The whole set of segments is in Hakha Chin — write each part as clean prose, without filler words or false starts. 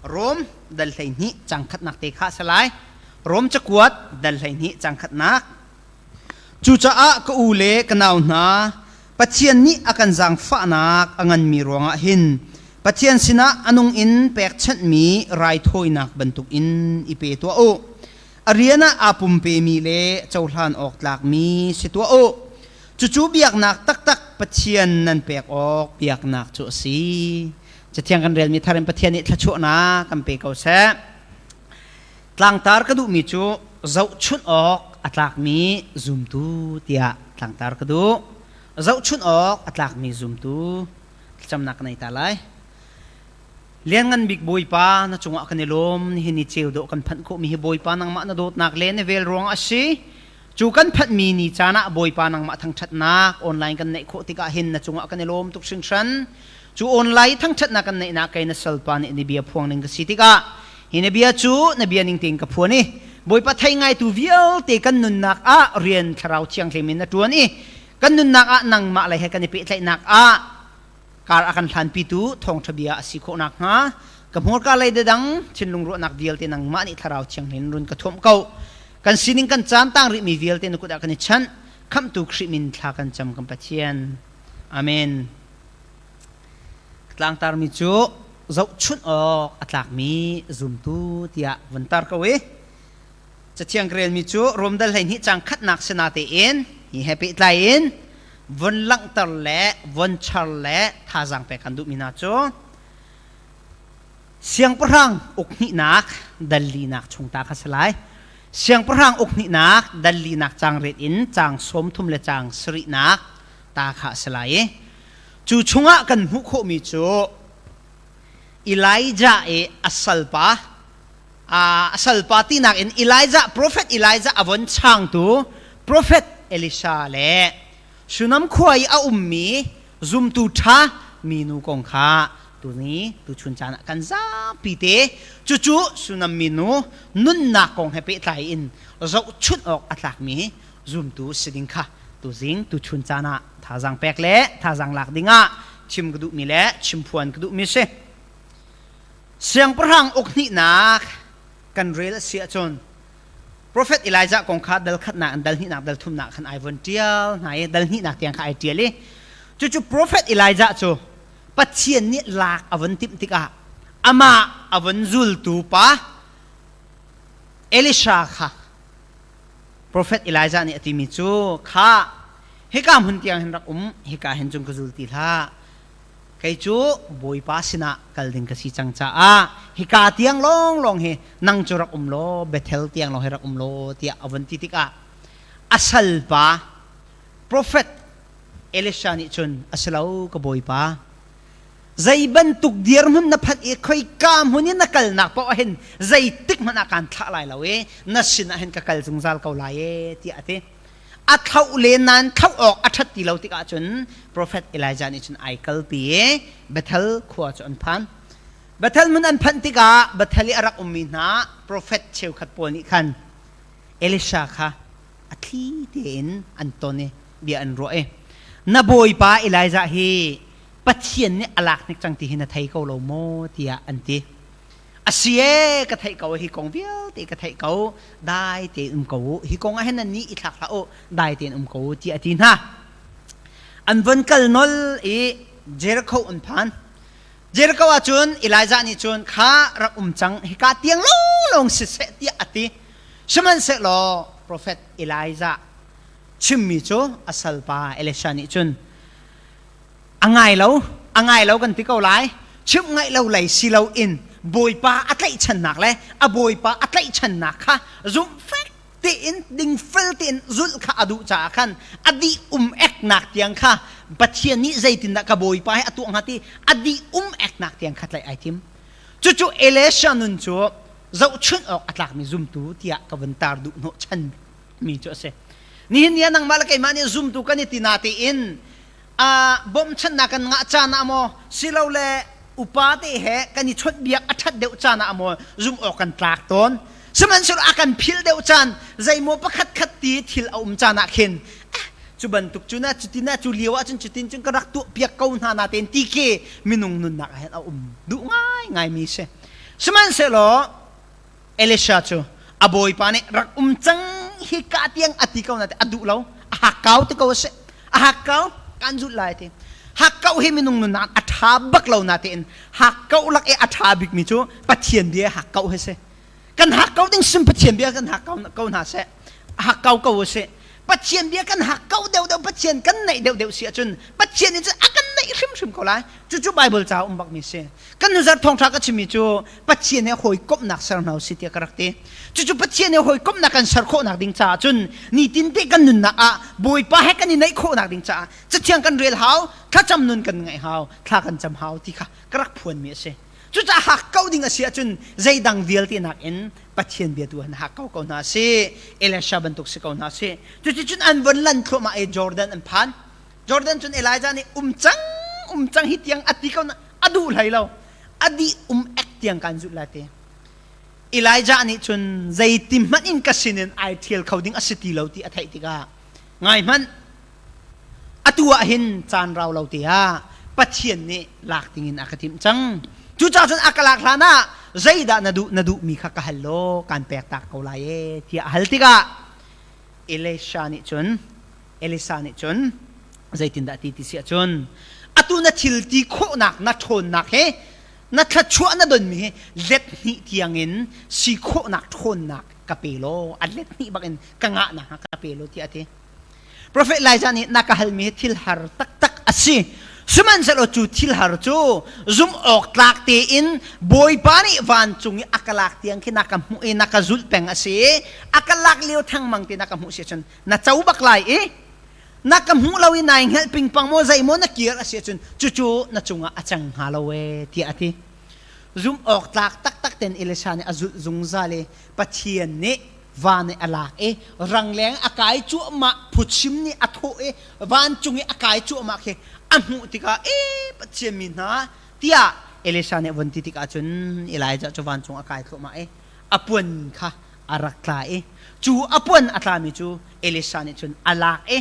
Rom dal 12 cang khatnak te kha a si lai. Rom cakuat dal 12 cang khatnak. Cucaah ka u le ka nau hna, Pathian nih a kan zaangfahnak a nganmi ruangah hin Pathian sinah a nung in pekchanhmi raithawinak bantukin i pe tuah u. A rian ah aa pumpemi le cohlan awk tlakmi si tuah u. Cucu biaknak taktak Pathian nan pek awk biaknak cu a si. Cathiang kan relmi thar in Pathian nih thluachuahnak kan pe ko seh. Tlangtar ka duhmi cu zohchunh awk a tlakmi zumtu tiah tlangtar ka duh. Zohchunh awk a tlakmi zumtu thlacamnak ka nei ta lai. Lianngan bik Bawipa na cungah kan i lawm nihin ni ceu dawh kan phanh khawhmi hi Bawipa nangmah na dawtnak le na vel ruang a si. Cu kan phanhmi ni caan ah Bawipa nangmah thangṭhatnak online kan neih khawh tikah hin na cungah kan i lawm tuk hringhran. Cu online thangṭhatnak kan neihnak kei na salpa nih na bia phuang ning ka si tikah hi na bia cu na bia ning tein ka phuan i Bawipa thei ngaitu vialte kan nunnak ah rian thlarau thianghlim in na ṭuan i kan nunnak ah nangmah lei he kan i pehtlaihnak ah kar a kan hlanpitu thawngṭha bia a si khawh nakhnga ka hmurka lei dadang thinlung ruahnak vialte nangmah nih thlarau thianghlim run ka thuamh ko. Kan sining kan caan tang rihmi vialte na kut ah kan i chanh. Khamhtu Khrih min thla kan cam kan Pathian. Amen. Tlangtarmi cu zohchunh awk a tlakmi zumtu tiah vun tar ko i Cathiang ka relmi cu Rom dal 12 cang khatnak si natein hi he pehtlai in von langhter le von char le thazaang pek kan duhmi hna cu Siangpahrang uk hnihnak dal linak chung ta kha si lai. Siangpahrang uk hnihnak dal linak cang ret in cang 30 le cang sarihnak ta kha a si lai i cu chungah kan hmuh khawhmi cu Elijah i a salpa a salpa tinak in Elijah prophet Elijah a von changtu prophet Elisha le Shunam khua i a ummi zumtu ṭha minu kong kha tuni tuchun caan ah kan zapi te cucu Shunam minu nunnak kong he pehtlai in zohchunh awk a tlakmi zumtu si ding kha tuzing tuchun caan ah thazaang pek le thazaang lak dingah chim ka duhmi le chimphuan ka duhmi si. Siangpahrang uk hnihnak kan rel a si ahcun Prophet Elijah kong kha dal khatnak in dal hnihnak dal thumnak khan ai von ṭial hna i dal hnihnak tiang kha ai ṭial i cucu Prophet Elijah cu Pathian nih lak a von timh tikah amah a von zultu pa Elisha kha Prophet Elijah nih a timi cu kha hika hmun tiang hin rak um hika hin cun ka zul ti hlah Kei cu Bawipa sinah kal ding ka si cang caah hika tiang lawnglawng hi nang cu rak um law Bethel tiang lawng hi rak um law tiah a vun ti tikah a salpa profet Elisha nih cun a si lo ka Bawipa zei bantuk dirhmun na phanh i khoika hmun in na kalnak paoh ah hin zeitik hmanh ah kaan thlah lai lo i na sinah hin ka kal zungzal ko lai e tiah a ti. A thlauh len nain thlauh awk a ṭhat ti lo tikah cun profet Elijah nih cun ai kalpi i Bethel khua cu an phan. Bethel hmun an phanh tikah Bethel i a rak ummi hna profet cheukhat pawl nih khan Elisha kha a thli tein an ton i bia an ruah i na bawipa Elijah hi Pathian nih a lak hnik cang ti hi na thei ko lo maw tiah an ti. A si ee, ka theih ko, hi kong vialte ka theih ko, dai tein um ko u. Hi kong ah hin nan nih i thlak hlah u, dai tein um ko u, tiah a ti hna. An von kal nol i Jericho an phan. Jericho ah cun Elijah nih cun kha rak um cang, hika tiang lawnglawng siseh tiah a ti. Sihmanhsehlaw profet Elijah chimmi cu a salpa Elisha nih cun a ngai lo a ngai lo kan ti ko lai chimh ngaih lo lei si lo in bawipa a tlaihchannak le a bawipa a tlaihchannak kha zumhfek tein dingfel tein zulh kha a duh caah khan a dih um eknak tiang kha Pathian nih zeitindah ka bawipa hi a tuah hnga ti a dih um eknak tiang kha tlaih ai tim cucu Elisha nun cu zohchunh awk a tlakmi zumtu tiah ka vun tar duh hnawh chan mi cu a si nihin ni ah nangmah le keimah nih zumtu kan i ti na tein Bawmchanhnak kan ngah caan ah maw silole upa te he kan i chawnhbiak a ṭhat deuh caan ah maw zumh awk kan tlak tawn. Sihmanhsehlaw a kan philh deuh caan zeimaw pakhat khat ti thil a um caan ah khin cu bantuk cu na cutin na cu lio ahcun cutin cun ka rak tuahpiak ko hna natein ti khi minung nunnak ah hin a um duh ngaingai mi si. Sihmanhsehlaw Elisha cu a bawipa nih rak um cang hi ka tiang a ti ko na a duh lo. A hakkau ti ko a si. A hakkau kan zulh lai ti. Hakkau hi minung nunnak a ṭha bak lo na tiin hakkau lak i a ṭha bikmi cu Pathian bia hakkau hi si. Kan hakkau ding sim Pathian bia kan hakkau ko hna seh. Hakkau ko u sih. Pathian bia kan hakkau deuhdeuh Pathian kan naih deuhdeuh si ahcun Pathian nih cun a kan naih hrimhrim ko lai. Cucu Bible ca um bakmi si. Kan nuzar thawngṭha ka chimmi cu Pathian he hawikomhnak ser hna usih tiah ka rak ti. Cucu Pathian he hawikomhnak kan ser khawhnak ding caah cun nitin te kan nunnak ah Bawipa he kan i naih khawhnak ding caah cathiang kan rel hau, thlacam nun kan ngaih hau, thla kan cam hau ti kha ka rak phuanmi a si. Cucaah hakkau ding a si ahcun zeidang vialte nakin Pathian bia tu han hakkau ko hna si, Elisha bantuk si ko hna si. Cuticun an von lan thluahmah i Jordan an phan. Jordan cun Elijah nih um cang, um cang hi tiang a ti ko na a duh hlei lo. A dih um ek tiang kan zulh lai ti. Elijah nih cun zeiti hmanh in ka sinin ai ṭhial kho ding a si ti lo ti a theih tikah ngai hmanh Atu ah hin caan rau lo te ah Pathian nih lak dingin a ka timh cang. Cucaah cun a ka lak hlan ah zeidah na duh na duhmi kha ka hal law kaan pek tak ko lai e tiah a hal tikah Elisha nih cun Elisa nih cun zeitindah ti ti si ahcun atu na thil ti khawhnak na ṭhawnnak he na thluachuah na donmi hi let hnih tiangin si khawhnak ṭhawnnak ka pe law a let hnih bakin ka ngah nakhnga ka pe law tiah a ti. Profet Elijah nih na ka halmi hi thil har taktak a si. Sihmanhsehlaw cu thil har cu zumh awk tlak tein Bawipa nih vancung i a ka lak tiang khi na ka hmuh i na ka zulh peng a si i a ka lak lio thangmang te na ka hmuh si ahcun na co bak lai i na ka hmuh lo i nai hngelh pingpang maw zei maw na kir a si ahcun cucu na cungah a cang hnga lo ee tiah a ti. Zumh awk tlak taktak tein Elisha nih a zulh zungzal i Pathian nih van i a lak i rangleng a kai cuahmah phuchim nih a thawh i vancung i a kai cuahmah khi a hmuh tikah e Pathian mi hna tiah Elisha nih a vun ti tikah cun Elijah cu vancung a kai thluahmah i a puan kha a rak tla i cu a puan a tlami cu Elisha nih cun a lak i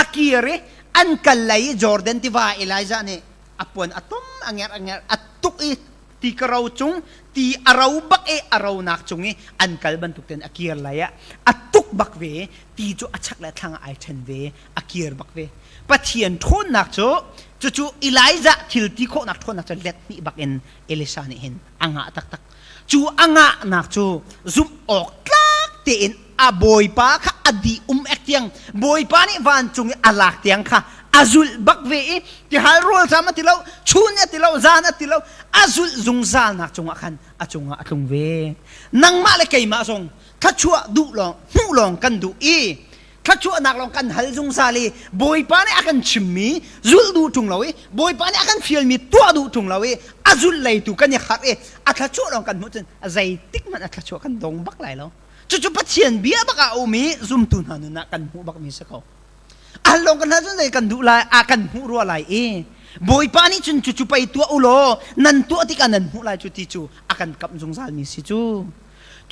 a kir i an kal lei i Jordan tiva Elijah nih a puan a tum a ngerh a ngerh a tuk i ti ka ro cung ti a ro bak i a ronak cung i an kal bantuk ten a kir lai ah a tuk bak ve ti cu a chak le thlang ah ai ṭhen ve a kir bak ve Pathian ṭhawnnak cu cucu Elijah thil ti khawhnak ṭhawnnak cu let hnih bak in Elisha nih hin a ngah taktak cu a ngahnak cu zumh awk tlak tein a bawipa kha a di um ek tiang bawipa nih vancung i a lak tiang kha a zulh bak ve i tihal rawlzam a ti lo chun a ti lo zan a ti lo a zulh zungzal nak cungah khan a cungah a tlung ve nangmah le keimah zong thluachuah duh lawng hmuh lawng kan duh i thluachuahnak lawng kan hal zungzal i Bawipa nih a kan chimmi zulh duh ṭung lo i Bawipa nih a kan fialmi tuah duh ṭung lo i a zulh lei tu kan i harh i a thluachuah lawng kan hmuh cun zeitik hmanh a thluachuah kan dong bak lai lo cucu Pathian bia bak ah a um i zumtu hna nun ah kan hmuh bakmi si ko al lawng kan hal cun zei kan duh lai a kan hmuh rua lai i Bawipa nih cun cucu pei tuah u law nan tuah tikah nan hmuh lai cu ti cu a kan kamh zungzal mi si cu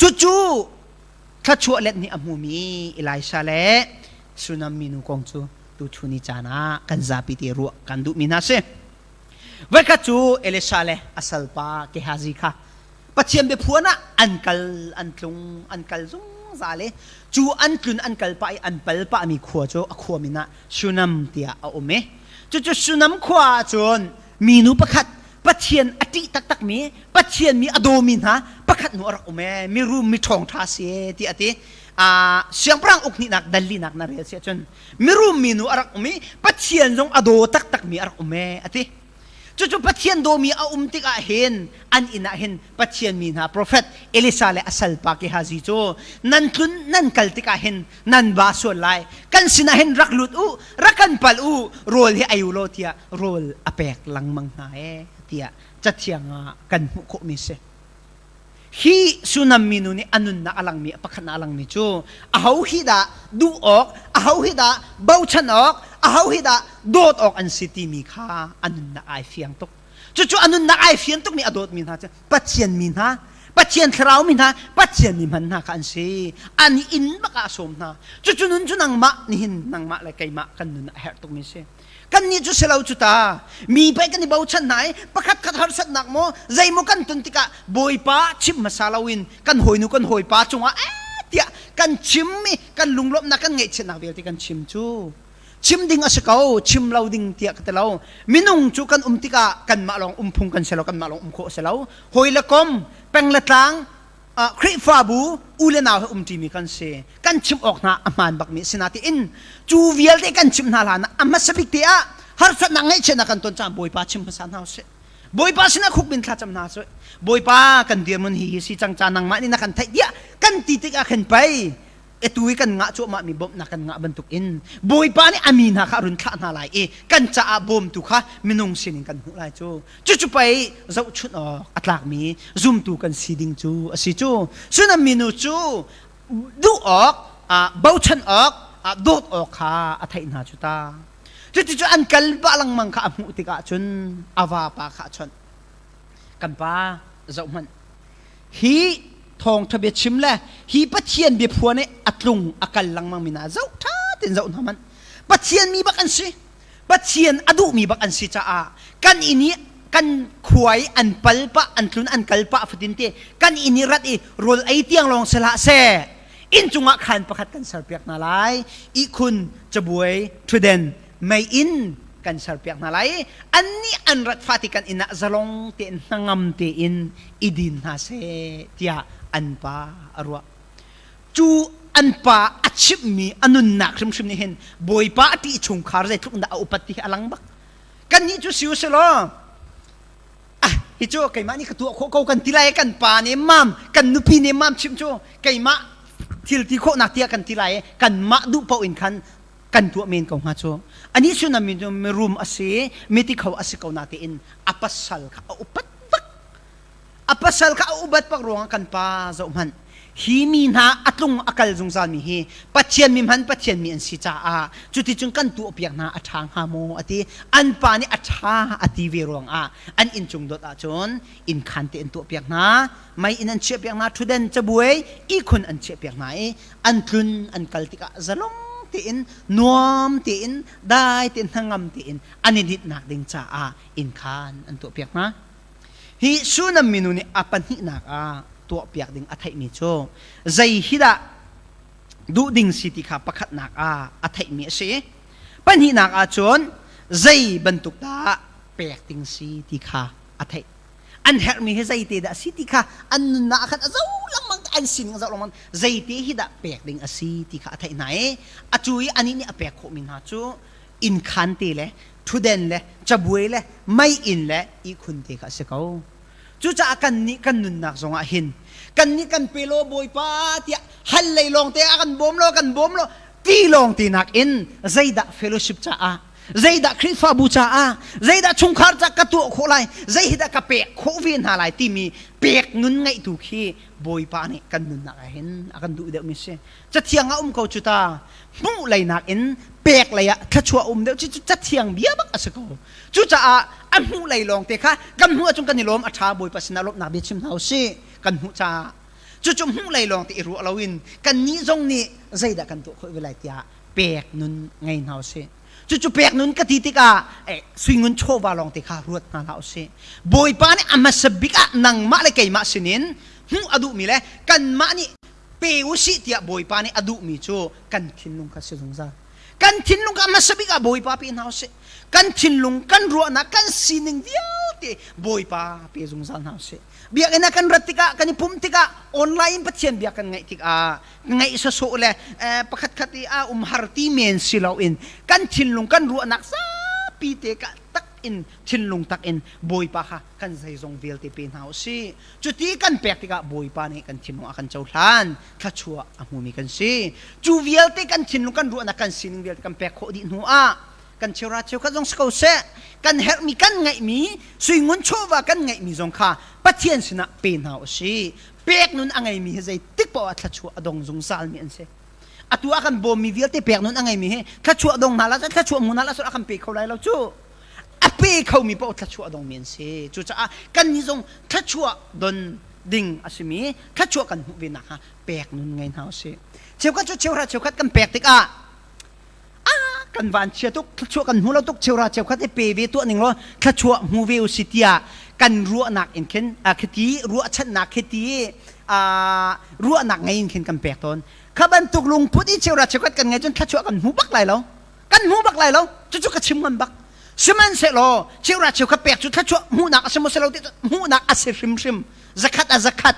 cucu thluachuah let nih a hmumi Elisha le Sunam minu kong cu tuchun ni caan ah kan zapi te ruah kan duhmi hna si. Voikhat cu Elisha le a salpa Gehazi kha Pathian biaphuan ah an kal an tlung an kal zungzal i cu an tlun an kal pah i an pal pahmi khua cu a khua min ah Shunam tiah a um i cucu Shunam khua ah cun minu pakhat Pathian a ṭih taktakmi Pathian mi a dawmi hna pakhat nu a rak um ee mirum mi ṭhawngṭha si ee tiah a ti. Siangpahrang uk hnihnak dal linak na rel si ahcun mirum mi nu a rak um i Pathian zong a daw taktakmi a rak um ee a ti. Cucu Pathian dawmi a um tikah hin an inn ah hin Pathian mi hna profet Elisha le a salpa Gehazi cu nan tlun nan kal tikah hin nan ba sual lai kan sinah hin rak lut u rak kan pal u rawl hi ei u law tiah rawl a pek lengmang hna ee tiah cathiang ah kan hmuh khawhmi si. Hi Sunam minu nih a nunnak a langmi pakhatnak a langmi cu aho hi dah duh awk aho hi dah bochan awk aho hi dah dawt awk an si timi kha a nunnak ai fiang tuk. Cucu a nunnak ai fian tukmi a dawtmi hna cu Pathian mi hna Pathian thlarau mi hna Pathian mi hman hna kha an si. An inn bak ah a sawm hna. Cucu nun cu nangmah nihin nangmah le keimah kan nun a herh tukmi si. Kannih cu si lo cu ta. Mi pei kan i bochan hna i pakhat khat harsatnak maw zeimaw kan ton tikah Bawipa chim hmasa loin kan hawinu kan hawipa cungah eh tiah kan chim i kan lunglawmhnak kan ngaihchiatnak vialte kan chim cu. Chim ding a si ko, chim lo ding tiah ka ti lo. Minung cu kan um tikah kanmah lawng um phung kan si lo, kanmah lawng um khawh a si lo. Hawi le kom, peng le tlang, Khrihfabu u le nau he umṭimi kan si. Kan chimh awk hna a hmaan bakmi a si natein cu vialte kan chimh hna hlan ah a hmasa bik te ah harsatnak ngaihchiatnak kan ton caan Bawipa chim hmasa hna usih. Bawipa sinah khukbin thlacam hna usih. Bawipa kan dirhmun hi hi si cang ca nangmah nih na kan theih tiah kan ti tikah khin pei atu i kan ngah cuahmahmi bawmhnak kan ngah bantuk in Bawipa nih a mi hna kha a run thlah hna lai i kan caah bawmtu kha minung sinin kan hmuh lai cu. Cucu pei zohchunh awk a tlakmi zumtu kan si ding cu a si cu. Sunam minu cu duh awk, bochan awk, dawt awk kha a theih hna cu ta. Cuti cu an kal pah lengmang kha a hmuh tikah cun a vapa kha a chawnh. Kan pa, zohhmanh. Hi thawngṭha biachim le hi Pathian biaphuan i a tlung a kal lengmang mi hna zoh ṭha tein zoh hna hmanh. Pathian mi bak an si. Pathian a duhmi bak an si caah kan inn i kan khua i an pal pah an tlun an kal pah fatin te kan inn i rat i rawl ei tiang lawng si hlah seh inn cungah khaan pakhat kan serpiak hna lai ihkhun cabuai ṭhutden meiinn kan serpiak hna lai annih an rat fati kan inn ah zalong tein hnangam tein i din hna seh tiah an pa a ruah Cu an pa a chimhmi a nunnak hrimhrim nih hin Bawipa a ṭih chungkhar zeitluk in dah a upat ti hi a lang bak. Kannih cu si u sih law, ah hi cu keimah nih ka tuah khawh ko kan ti lai kan pa nih mam kan nupi nih mam chimh cu keimah thil ti khawhnak tiah kan ti lai i kanmah duh paoh in khan kan tuah men ko hnga cu. Anih cu na mirum a si, miti kho a si ko natein a pasal kha a upat bak. A pasal kha a upat bak ruangah kan pa zohhmanh hi mi hna a tlung a kal zungzal mi hi Pathian mi hman Pathian mi an si caah cuticun kan tuahpiak hna a ṭha hnga maw a ti. An pa nih a ṭha a ti ve ruangah an inncung dot ahcun inn khaan te an tuahpiak hna, mei inn an chiahpiak hna, ṭhutden cabuai ihkhun an chiahpiak hna i an tlun an kal tikah zalong tein nuam tein dai tein hnangam tein an i dinhnak ding caah inn khaan an tuahpiak hna. Hi Sunam minu nih a pahnihnak ah tuahpiak ding a theihmi cu zei hi dah duh ding si ti kha pakhatnak ah a theihmi a si. Pahnihnak ah cun zei bantuk dah pek ding si ti kha a theih. An herhmi hi zeite dah a si ti kha an nunnak ah khan a zoh lengmang an sining a zoh lengmang zeite hi dah pek ding a si ti kha a theih hna i a cu i anih nih a pek khawhmi hna cu inn khaan te le ṭhutden le cabuai le meiinn le ihkhun te kha a si ko. Cucaah kannih kan nunnak zongah hin kannih kan pe law Bawipa tiah hal lei lawng te ah kan bawm law kan bawm law ti lawng ti nakin zeidah fellowship caah zeidah Khrihfabu caah zeidah chungkhar caah ka tuah khawh lai zei hi dah ka pek khawh ve hna lai timi pek nun ngeihtu khi Bawipa nih kan nunnak ah hin a kan duh deuhmi si. Cathiang ah um ko cu ta. Hmuh lei nakin pek lei ah thluachuah um deuh cu cathiang bia bak a si ko. Cucaah a hmuh lei lawng te kha kan hmuh ahcun kan i lawm a ṭha Bawipa sinah lawmhnak bia chim hna u sih kan hmuh caah. Cucu hmuh lei lawng te i ruah loin kannih zong nih zeidah kan tuah khawh ve lai tiah pek nun ngei hna u sih. Cucu pek nun ka ti tikah eh, suingun chawva lawng te kha ruat hna hlah u sih. Bawipa nih a hmasa bik ah nangmah le keimah sinin hmuh a duhmi le kanmah nih pe u sih tiah Bawipa nih a duhmi cu kan thinlung kha si zungzal. Kan thinlung kha hmasa bik ah Bawipa pe hna u sih. Kan thinlung, kan ruahnak, kan sining vialte Bawipa pe zungzal hna u sih. Biakinn ah kan rat tikah, kan i pumh tikah, online in Pathian bia kan ngaih tikah, ngaih sawsawh le pakhat khat i a um har ti men si loin kan thinlung, kan ruahnak zapi te ka tak in thinlung tak in Bawipa kha kan zeizong vialte pe hna u sih. Cuti kan pek tikah Bawipa nih kan thinlung a kan cohlan, thluachuah a hmumi kan si. Cu vialte kan thinlung, kan ruahnak, kan sining vialte kan pek khawh dih hnu ah kan cheura cheukhat zong si ko seh, kan herhmi, kan ngeihmi, suingun chawva kan ngeihmi zong kha Pathian sinah pe hna u sih. Pek nun a ngeimi hi zeitik paoh ah thluachuah a dong zungzalmi an si. Atu a kan bawmmi vialte pek nun a ngeimi hi thluachuah dong hna la thluachuah hmu hna la a kan pe kho lai lo cu. A pe khomi paoh thluachuah dongmi an si. Cucaah kannih zong thluachuah don ding a simi thluachuah kan hmuh ve nakhnga pek nun ngei hna usih. Cheukhat cu cheuhra cheukhat kan pek tikah ah Kan van chia tuk, thluachuah kan hmu lo tuk, cheura cheukhat i pe ve tuah ning law thluachuah hmu ve u si tiah kan ruahnak in khin khiti ruahchannak khiti ruahnak ngei in khin kan pek tawn. Kha bantuk lungput i cheura cheukhat kan ngei cun thluachuah kan hmu bak lai lo. Kan hmu bak lai lo. Cucu ka chim ngam bak. Sihmanhsehlaw cheura cheukhat pek cu thluachuah hmuhnak a si maw si lo ti hmuhnak a si hrimhrim. Zakhat a zakhat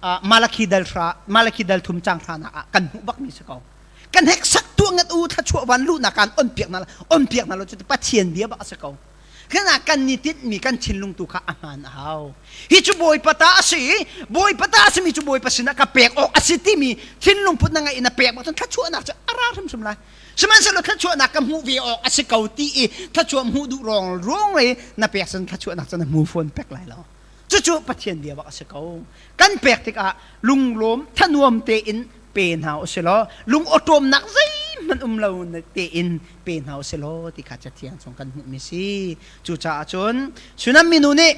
Malakhi dal hra Malakhi dal thum cang hra nak ah kan hmuh bakmi si ko. Kan heksak tuah ngat u thluachuah van luhnak kan on piak na on piak na lo cu Pathian bia bak a si ko. Kana kan ni tinhmi kan thinlung tu kha a hmaan a hau. Hi cu Bawipa ta a si i Bawipa ta a simi cu Bawipa sinah ka pek awk a si timi thinlung put na ngeih in na pek bak cun thluachuahnak cu a ra hrimhrim lai. Sihmanhsehlaw thluachuahnak ka hmuh ve awk a si ko ti i thluachuah hmuh duh ruang ruang le na pek cun thluachuahnak cu na hmu fawn pek lai lo. Cucu Pathian bia bak a si ko. Kan pek tikah lunglawm thanuam tein pe hna u si law lung awṭawmnak zeihmanh um lo tein pe hna u si law ti kha Cathiang chung kan hmuhmi si. Cucaah cun Shunam minu nih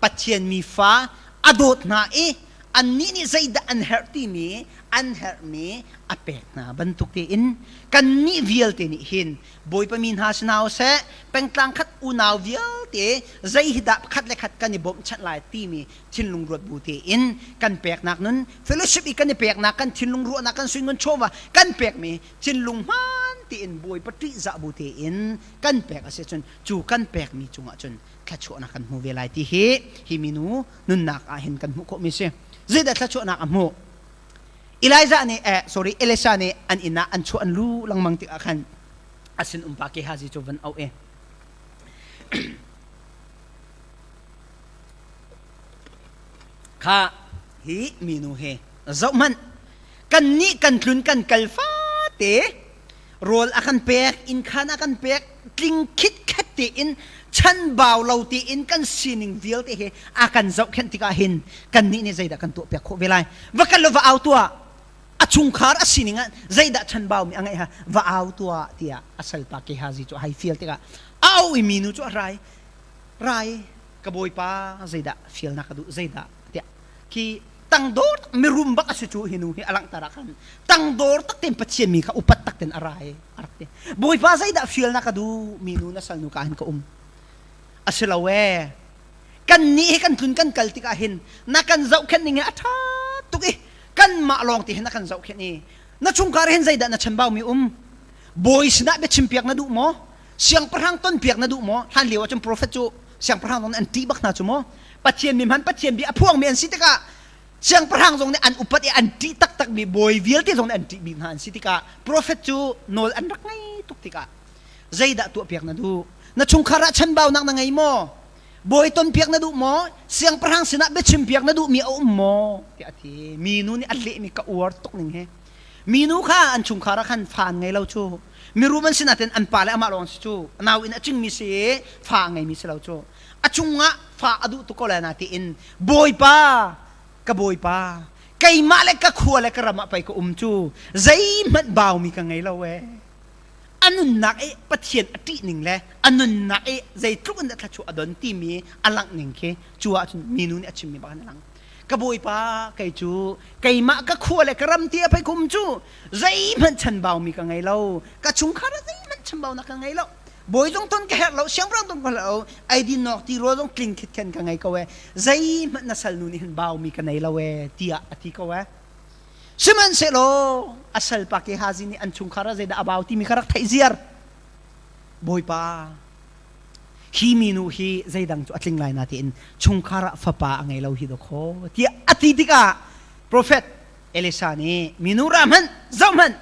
Pathian mi fa a dawt hna i annih nih zeidah an herh timi an herhmi a pek hna bantuk tein kannih vialte nih hin Bawipa mi hna si hna u seh pengtlang khat unau vialte zei hi dah khat le khat kan i bawmhchanh lai timi thinlung ruat bu tein kan peknak nun fellowship i kan i peknak kan thinlung ruahnak kan suingun chawva kan pekmi thinlung hmaan tein Bawipa ṭihzah bu tein kan pek a si cun cu kan pekmi cungah cun thluachuahnak kan hmu ve lai ti hi hi minu nunnak ah hin kan hmuh khawhmi si. Zeidah thluachuahnak a hmuh? Elijah nih eh sorry Elisha nih an inn ah an chuah an lu lengmang tikah khan a sin umpa Gehazi cu van auh i kha hi minu hi zohhmanh kan nih kan tlun kan kal fate rawl a kan pek innkhan a kan pek tling khitkhet tein chanbau lo tein kan sining vialte he a kan zohkhenh tikah hin kannih nih zeidah kan tuah piak khawh ve lai? Va kal law va au tuah. A chungkhar a sining ah zeidah chanbau mi a ngeih ha? Va au tuah tiah a salpa Gehazi cu a hei fial tikah a au i minu cu a rai. Rai ka bawipa zeidah fialnak ka duh zeidah tiah khi tangdor tak mirum bak a si cu hi nu hi a langhter ah khan tangdor tak tein Pathian mi kha upat tak tein a ra i a rak ti. Bawipa zeidah fial na ka duh? Mi nu na salnu ka hin ka um. A si lo ee. Kan nih hi kan tlun kan kal tikah hin na kan zohkhenh ning hi a ṭha tuk i kanmah lawng te hin na kan zohkhenh i na chungkhar hin zeidah na chambau mi um? Bawi sinah biachim piak na duh maw? Siangpahrang ton piak na duh maw? Hlan lio ahcun profet cu siangpahrang zong nih an ṭih bak hna cu maw? Pathian mi hman Pathian bia a phuangmi an si tikah siangpahrang zong nih an upat i an ṭih taktakmi bawi vialte zong nih an ṭih bik hna an si tikah profet cu nawl an rak ngei tuk tikah zeidah tuahpiak na duh? Na chungkhar ah chanbaunak na ngei maw? Bawi tonpiak na duh maw? Siangpahrang sinah biachimpiak na duhmi a um maw? tiah a ti. Minu nih a lehmi ka uar tuk ning hi. Minu kha an chungkhar ah khan fa an ngei lo cu. Mirum an si nain an pa le amah lawng si cu. Nau in a cingmi si i fa a ngeimi si lo cu. A cungah fa a duh tuk ko lai na tiin Bawipa, ka Bawipa, keimah le ka khua le ka ram ah pei ka um cu. Zeihmanh baumi ka ngei lo ee. A nunnak i Pathian a ṭih ning le a nunnak i zeitluk in dah thluachuah a don timi a langh ning khi cu ahcun minu nih a chimmi bak in a lang. Ka Bawipa, kei cu keimah ka khua le ka ram ti a pei kum cu zeihmanh chanbaumi ka ngei lo. Ka chungkhar ah zeihmanh chanbaunak ka ngei lo. Bawi zong ton ka herh lo, siangpahrang ton ka herh lo, eidin nawk ti rawl zong tling khitkhen ka ngei ko ee. Zeihmanh na salnu nih hin baumi ka nei lo ee, tiah a ti ko ee. Sihmanhsehlaw a salpa Gehazi nih an chungkhar ah zeidah a bau timi kha rak theih ziar. Bawipa, hi minu hi zeidang cu a tling lai na tiin chungkhar ah fapa a ngei lo hi dawkaw tiah a ti tikah profet Elisha nih minu ra hmanh zoh hmanh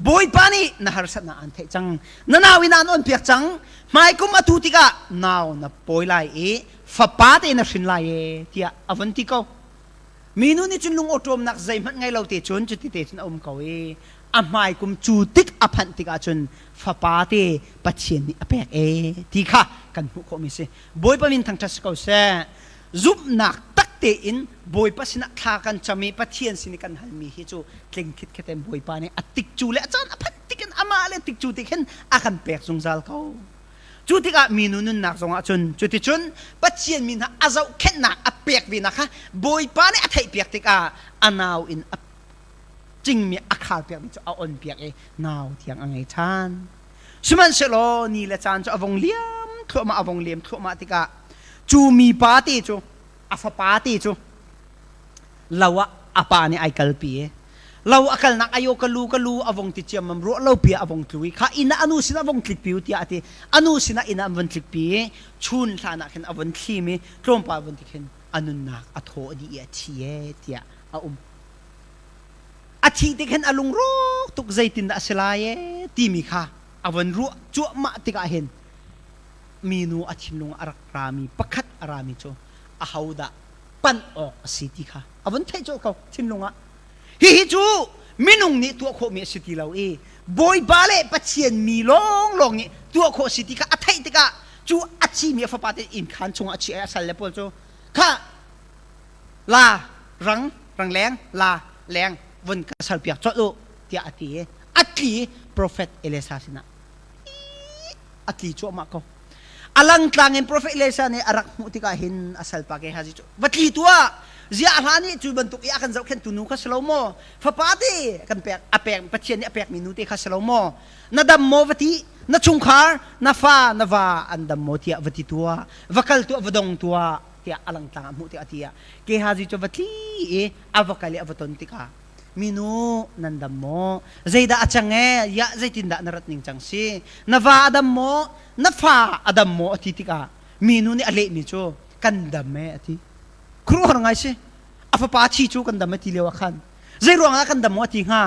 Bawipa nih na harsatnak aan theih cang na nau in aan on piak cang hmaikum atu tikah nau na pawi lai i fapa te na hrin lai e tiah a vun ti ko. Minu nih cun lungawṭawmnak zeihmanh ngei lo te cun cuti te cun a um ko i a hmaikum cu tik a phanh tikah cun fapa te Pathian nih a pek e ti kha kan hmuh khawhmi si. Bawipa min thangṭhat si ko seh. Zumhnak tak tein Bawipa sinah thla kan cam i Pathian sin i kan halmi hi cu tling khitkhet in Bawipa nih a tikcu le a caan a phanh tik in amah le tikcu tik hin a kan pek zungzal ko. Cu tikah minu nunnak zongah cun cuticun Pathian mi hna a zohkhenhnak a pek ve nak kha Bawipa nih a theihpiak tikah a nau in a cingmi a kharpiakmi cu a onpiak i nau thiang a ngei ṭhan. Sihmanhsehlaw ni le caan cu a vong liam thluahmah a vong liam thluahmah tikah cu mipa te cu a fapa te cu lo ah a pa nih ai kalpi i lo a kalnak ayo ka lu ka lu a vong ti ciammam ruah lo pi a vong tlu i kha inn ah a nu sinah vong tlik pi u tiah a ti. A nu sinah inn ah an von tlik pi i chun hlan ah khin a von thlim i tlawmpal von ti khin a nunnak a thaw a dih i a thi e tiah a um. A thih tik hin a lungrawk tuk zeitindah a si lai e timi kha a von ruah cuahmah tikah hin minu a thinlung a rak rami pakhat a rami cu ahodah panh awk a si ti kha a von theih colh ko thinlung ah. Hihi cu minung nih tuah khawhmi a si ti lo i Bawipa le Pathian mi lawnglawng nih tuah khawh a si ti kha a theih tikah cu a thimi a fapa te inn khaan chungah a chiah i a salle pawl cu kha la rang rangleng la leng vun ka serpiak colh u tiah a ti i a tli profet Elisha sinah a tli cuahmah ko. A langtlang in profet Elisha nih a rak hmuh tikah hin a salpa Gehazi cu va tli tuah ziah hla nih cu bantuk i a kan zohkhenhtu nu kha si lo maw fapa te kan pek a pek Pathian nih a pekmi nu te kha si lo maw na dam maw va ti na chungkhar na fa na va an dam maw tiah va ti tuah va kal tuah va dong tuah tiah a langtlang a hmuh tikah ti ah Gehazi cu va tli i a va kal i a va ton tikah minu nan dam maw zeidah a cang ee ya zeitindah na rat ning cang si na va a dam maw na fa a dam maw a ti tikah minu nih a lehmi cu kan dam ee a ti khuaruahhar ngai si a fapa thi cu kan dam a ti lio ah khan zei ruangah kan dam maw a ti hnga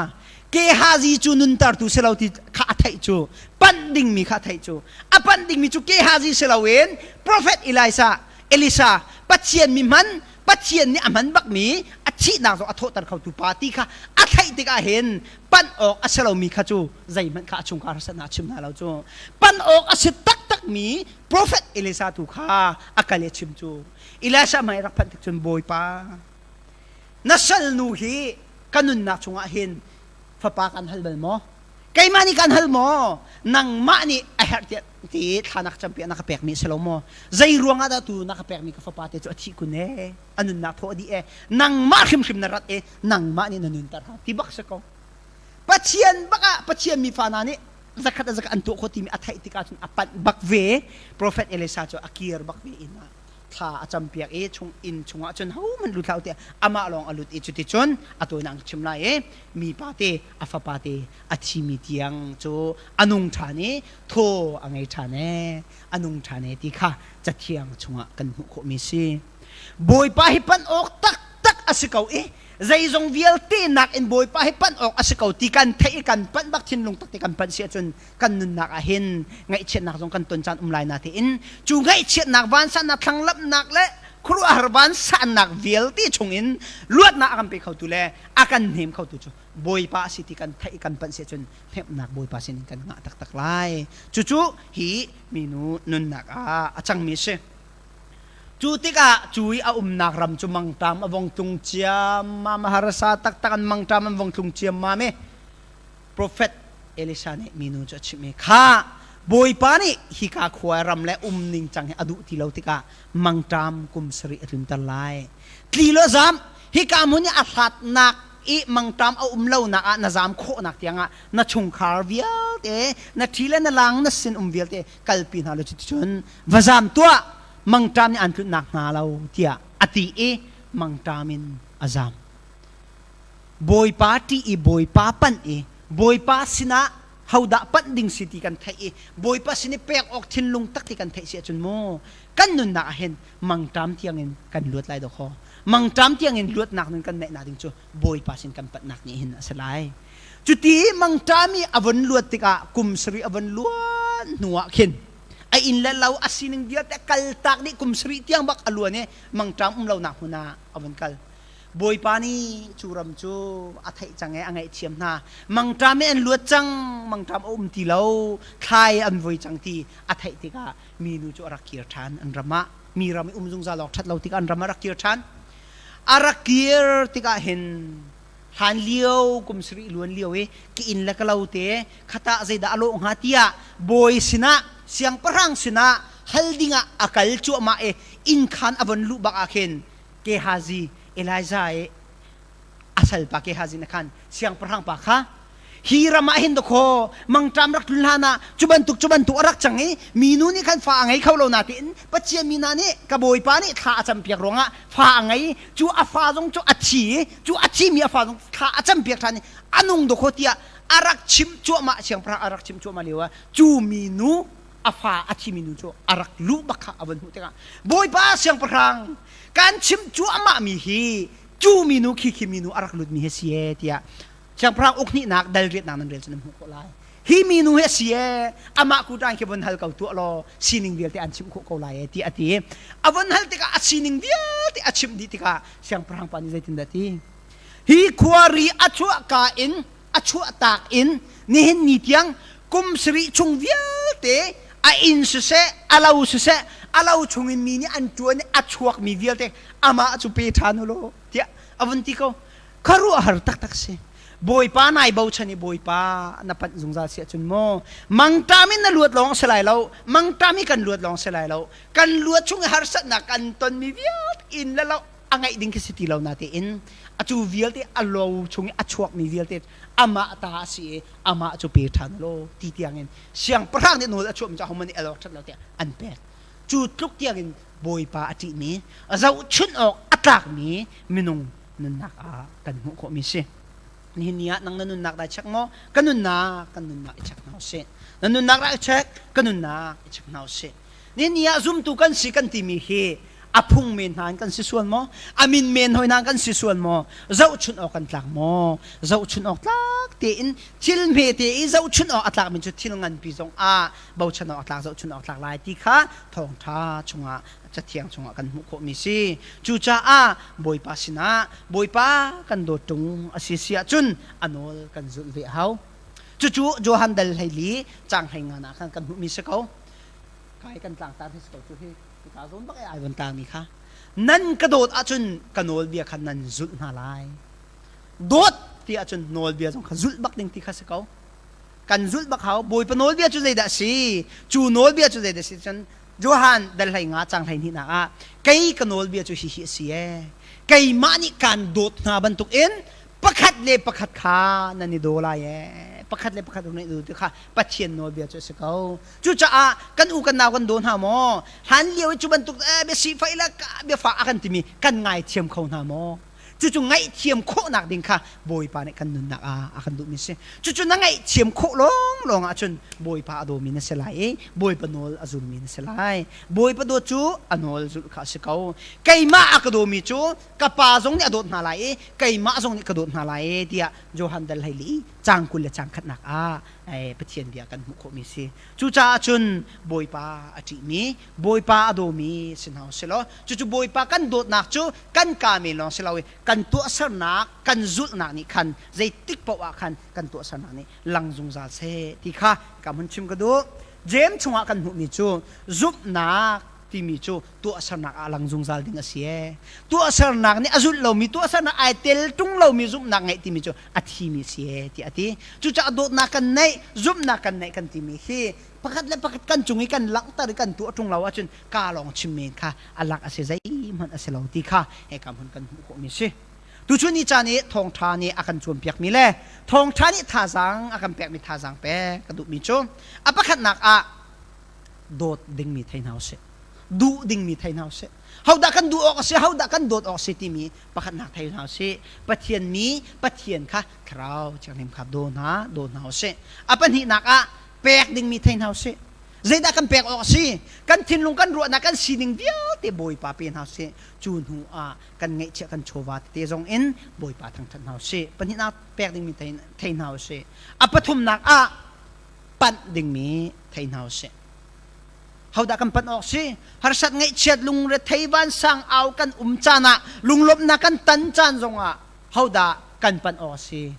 Gehazi cu nuntertu si lo ti kha a theih cu panh dingmi kha a theih cu a panh dingmi cu Gehazi si loin profet Elisha Elisa Pathian mi hman Pathian nih a hman bakmi a thihnak zong a thawhter khotu pa ti kha a theih tikah hin panh awk a si lomi kha cu zeihmanh kha a chungkhar harsatnak a chim hna lo cu panh awk a si taktakmi profet Elisa tu kha a kal i a chim cu Elisha hmai rak phanh tik cun Bawipa na salnu hi ka nunnak chungah hin fapa kan hal bal maw keimah nih kan hal maw nangmah nih a herh tiah ti thla na ka campiak na ka pekmi a si lo maw zei ruangah dah tu na ka pekmi ka fapa te cu a thih kun e a nunnak thaw a dih e nangmah hrimhrim na rat e nangmah nih na nunter ha ti bak si ko Pathian bak ah Pathian mi fa hna nih zakhat a zakhat an tuah khawh timi a theih tikah cun a panh bak ve profet Elisha cu a kir bak ve inn ah thla a campiak i chung inn chungah cun hohmanh lut hlah u tiah amah lawng a lut i cuticun a tawinak chim lai i mipa te a fapa te a thimi tiang cu a nung ṭhan i thaw a ngei ṭhan ee a nung ṭhan ee ti kha cathiang chungah kan hmuh khawhmi si Bawipa hi panh awk taktak a si ko i zeizong vialte nakin Bawipa hi panh awk a si ko ti kan theih i kan panh bak thinlung tak ti kan panh si ahcun kan nunnak ah hin ngaihchiatnak zong kan ton caan um lai na tiin cu ngaihchiatnak vansannak thlanglamhnak le khuaruahhar vansannak vialte chungin luatnak a kan pe khotu le a kan hnem khotu cu Bawipa a si ti kan theih kan panh si ahcun hnemhnak Bawipa sinin kan ngah taktak lai cucu hi minu nunnak ah a cangmi a si cu tikah cu i a umnak ram cu mangṭam a vong tlung ciammam a harsa taktak an mangṭam an vong tlung ciammam i Profet Elisha nih minu cu a chimh i, Kha Bawipa nih hika khua ram le um ningcang hi a duh ti lo tikah mangṭam kum sarih a tlunter lai. Tli law zam, hika hmun i a hlatnak i mangṭam a um lonak ah na zam khawhnak tiangah na chungkhar vialte, na ṭhi le na lang na sin um vialte kalpi hna law cuticun va zam tuah, mangṭam nih an tlunhnak hnga lo, tiah a ti i mangṭam in a zam. Bawipa ṭih i Bawipa panh i Bawipa sinah hodah panh ding si ti kan theih i Bawipa sin i pek awk thinlung tak ti kan theih si ahcun mu kan nunnak ah hin mangṭam tiangin kan luat lai dawkaw mangṭam tiangin luatnak nun kan neihnak ding cu Bawipa sin kan panhnak nih hin a si lai. Cuti mangṭam i a von luat tikah kum sarih a von luan hnu ah khin a inn le lo a sining vialte kaltak dih kum sarih tiang bak a luan i mangṭam um lonak hmun ah a von kal. Bawipa nih cu ram cu a theih cang i a ngaihthiam hna. Mangṭam i an luat cang, mangṭam a um ti lo, thlai an voi cang ti a theih tikah minu cu a rak kir ṭhan an ram ah. Mi ram i um zungzal awk ṭhat lo tikah an ram ah a rak kir ṭhan. A rak kir tikah hin hlan lio kum sarih luan lio i ka inn le ka lo te khatah zeidah a lawh hnga tiah bawi sinah siangpahrang sinah hal dingah a kal cuahmah i inn khan a von luh bak ah khin Gehazi, Elijah i a salpa Gehazi nih khan siangpahrang pa kha, Hi ram ah hin dawkaw mangṭam rak tlun hlan ah cu bantuk cu bantuk a rak cang i minu nih khan fa a ngei kho lo na tiin Pathian mi hna nih ka bawipa nih thla a campiak ruangah fa a ngei. Cu a fa zong cu a thi i cu a thimi a fa zong thla a campiak ṭhan i a nung dawkaw tiah a rak chimh cuahmah siangpahrang a rak chimh cuahmah lio ah cu minu a fa a thimi nu cu a rak luh bak kha a vun hmuh tikah Bawipa siangpahrang kan chimh cuahmah mi hi cu minu khi khi minu a rak lutmi hi si ee tiah siangpahrang uk hnihnak dal riatnak nan rel cu nan hmuh khawh lai. Hi minu hi a si ee, amah kuṭang khi vun hal ko tuah law sining vialte an chimh khawh ko lai ee tiah a ti. A vun hal tikah a sining vialte a chimh dih tikah siangpahrang pa nih zeitindah ti? Hi khuari a chuahka in a chuahtak in nihin ni tiang kum sarih chung vialte a inn siseh, a lo siseh, a lo chungin mi nih an ṭuan i a chuakmi vialte amah cu pe ṭhan u law tiah a vun ti ko. Khuaruahhar taktak si. Bawipa nai bochan i Bawipa na panh zungzal si ahcun maw mangṭam in na luat lawng si lai lo, mangṭam i kan luat lawng si lai lo, kan luat chung i harsatnak kan tonmi vialte inn le lo a ngeih ding khi si ti lo natein a cu vialte a lo chung i a chuakmi vialte amah ta a si i amah cu pe ṭhan law ti tiangin siangpahrang nih nawl a chuahmi cu ahohmanh nih el awk ṭhat lo tiah an pek. Cu tluk tiangin Bawipa a ṭihmi, zohchunh awk a tlakmi minung nunnak ah kan hmuh khawhmi si. Nihin ni ah nang na nunnak dai check maw? Ka nunnak, kan nunnak i check hna usih. Na nunnak rak i check, ka nunnak i check hna usih. Nihin ni ah zumtu kan si kan timi hi a phung men hna in kan si sual maw? A min men hoi hna kan si sual maw? Zohchunh awk kan tlak maw? Zohchunh awk tlak tein thil hmete i zohchunh awk a tlakmi cu thil nganpi zong ah bochan awk a tlak zohchunh awk tlak lai ti kha thawngṭha chungah cathiang chungah kan hmuh khawhmi si. Cucaah Bawipa sinah Bawipa kan dawt ṭung a si si ahcun a nawl kan zulh ve a hau. Cucu Johan dal 14 caang 15 ah khan kan hmuhmi si ko. Kai kan tlangtar hi si ko cu hi hika zawn bak i ai von tangmi kha. Nan ka dawt ahcun ka nawlbia kha nan zulh hna lai. Dawt ti ahcun nawlbia zong kha zulh bak ding ti kha si ko. Kan zulh bak hau. Bawipa nawlbia cu zeidah a si? Cu nawlbia cu zeidah a si cun Johan dal 15 caang 12 ah kei ka nawlbia cu hihi a si ee. Keimah nih kaan dawt hna bantukin pakhat le pakhat kha nan i daw lai ee. Pakhat le pakhat nan i daw ti kha Pathian nawlbia cu a si ko. Cucaah kan u kan nau kan daw hna maw? Hlan lio i cu bantuk bia sifah le biafah a kan timi kan ngaithiam kho hna maw? Cucu ngaihthiam khawhnak ding kha Bawipa nih kan nunnak ah a kan duhmi a si. Cucu na ngaihthiam khawh lawnglawng ahcun Bawipa a dawmi na si lai i Bawipa nawl a zulmi na si lai. Bawipa dawt cu a nawl zulh kha a si ko. Keimah a ka dawmi cu ka pa zong nih a dawt hna lai i keimah zong nih ka dawt hna lai tiah Johan dal 14 caang 20 le caang khatnak ah Pathian bia kan hmuh khawhmi a si. Cucaah cun Bawipa a ṭihmi, Bawipa a dawmi si hna usih law cucu Bawipa kan dawtnak cu kan kaa men lawng si lo i kan tuahsernak, kan zulhnak nih khan zeitik paoh ah khan kan tuahsernak nih lang zungzal seh ti kha ka hun chim ka duh. James chungah kan hmuhmi cu zumhnak timi cu tuahsernak ah lang zungzal ding a si ee. Tuahsernak nih a zulh lomi, tuahsernak ai tel ṭung lomi zumhnak ngeih timi cu a thimi a si ee tiah a ti. Cucaah dawtnak kan neih, zumhnak kan neih kan timi hi pakhat le pakhat kan cung i kan langhter i kan tuah ṭung lo ahcun kaa lawng chim men kha a lak a si zeihmanh a si lo ti kha hika hmun kan hmuh khawhmi a si. Tuchun ni caan i thawngṭha nih a kan cawnpiakmi le thawngṭha nih thazaang a kan pekmi thazaang pek ka duhmi cu a pakhatnak ah dawt dingmi thei hna usih. Duh dingmi thei hna usih. Hodah kan duh awk a si, hodah kan dawt awk a si timi pakhatnak thei hna usih. Pathian mi Pathian kha Thlarau Thianghlim kha daw hna, daw hna usih. A pahnihnak ah pek dingmi thei hna usih. Zeidah kan pek awk a si? Kan thinlung, kan ruahnak, kan sining vialte Bawipa pe hna usih. Cu hnu ah kan ngeihchiah kan chawva tete zong in Bawipa thangṭhat hna usih. Pahnihnak pek dingmi thei hna usih. A pathumnak ah panh dingmi thei hna usih. Hodah kan panh awk si? Harsat ngaihchiat lungrethei vansang au kan um caan ah lunglawmhnak kan tan caan zongah hodah kan panh awk si?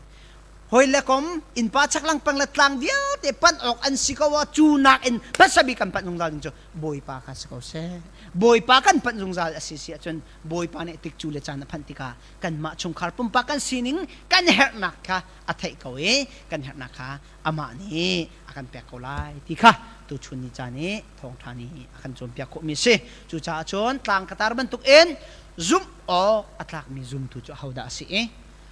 Hawi le kom innpa chaklang peng le tlang vialte panh awk an si ko ah cu nakin hmasa bik kan panh zungzal ding cu Bawipa kha si ko seh. Bawipa kan panh zungzal a si si ahcun Bawipa nih tikcu le caan a phanh tikah kanmah chungkhar pumpak kan sining kan herhnak kha a theih ko i kan herhnak kha amah nih a kan pek ko lai ti kha tuchun ni caan i thawngṭha nih a kan cawnpiak khawhmi a si. Cucaah cun tlang ka tar bantukin zumh awk a tlakmi zumtu cu ahodah a si i?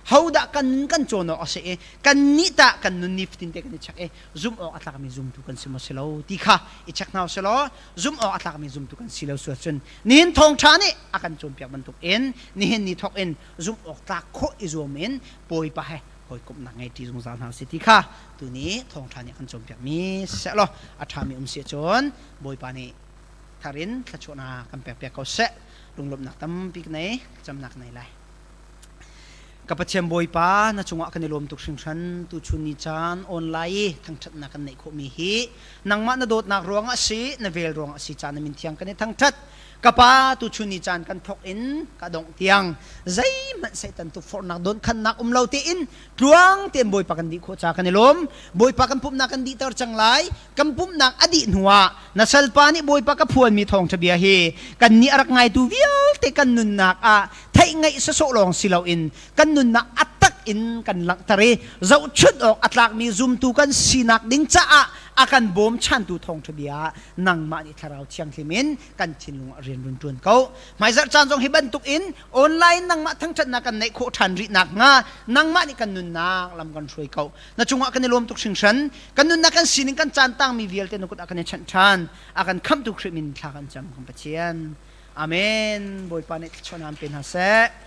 Hodah kan nun kan cawn awk a si i kan nih tah kan nun nifatin te kan i check i zumh awk a tlakmi zumtu kan si maw si lo ti kha i check hna usih law zumh awk a tlakmi zumtu kan si lo sual cun nihin thawngṭha nih a kan cawnpiak bantuk in nihin ni thawk in zumh awk tlak khawh i zuam in Bawipa he hawikomhnak ngei ṭi zungzal hna usih ti kha tuni thawngṭha nih a kan cawnpiakmi siseh law a ṭhami um si ahcun Bawipa nih thar in thluachuahnak kan pekpiak ko seh. Lunglawmhnak tampi ka nei, camnak ka nei lai. Ka Pathian Bawipa, na cungah kan i lawm tuk hringhran. Tuchun ni caan online i thangṭhatnak kan neih khawhmi hi nangmah na dawtnak ruangah a si, na vel ruangah a si caan na min thiang kan i thangṭhat. Ka Pa, tuchun ni caan kan thawk in ka dongh tiang zeihmanh Satan tukforhnak dawnkhannak um lo tein tluang tein Bawipa kan dih khawh ca kan i lawm. Bawipa kan pumhnak kan dihter cang lai. Kan pumhnak a dih hnuah na salpa nih Bawipa ka phuanmi thawngṭha bia hi kannih a rak ngaitu vialte kan nunnak ah theih ngaih sawsawh lawng si loin kan nunnak a tak in kan langhter i zohchunh awk a tlakmi zumtu kan sinak ding caah a kan bawmchantu thawngṭha bia nangmah nih Thlarau Thianghlim in kan thinlung ah rian run ṭuan ko. Hmaizarh caan zong hi bantuk in online nangmah thangṭhatnak kan neih khawh ṭhan rih nakhnga nangmah nih kan nunnak lam kan hruai ko. Na cungah kan i lawm tuk hringhran. Kan nunnak kan sining kan caan tangmi vialte na kut ah kan i chanh ṭhan. A kan khamhtu Khrih min thla kan cam kan Pathian. Amen. Bawipa nih thluachuahnak an pe hna seh.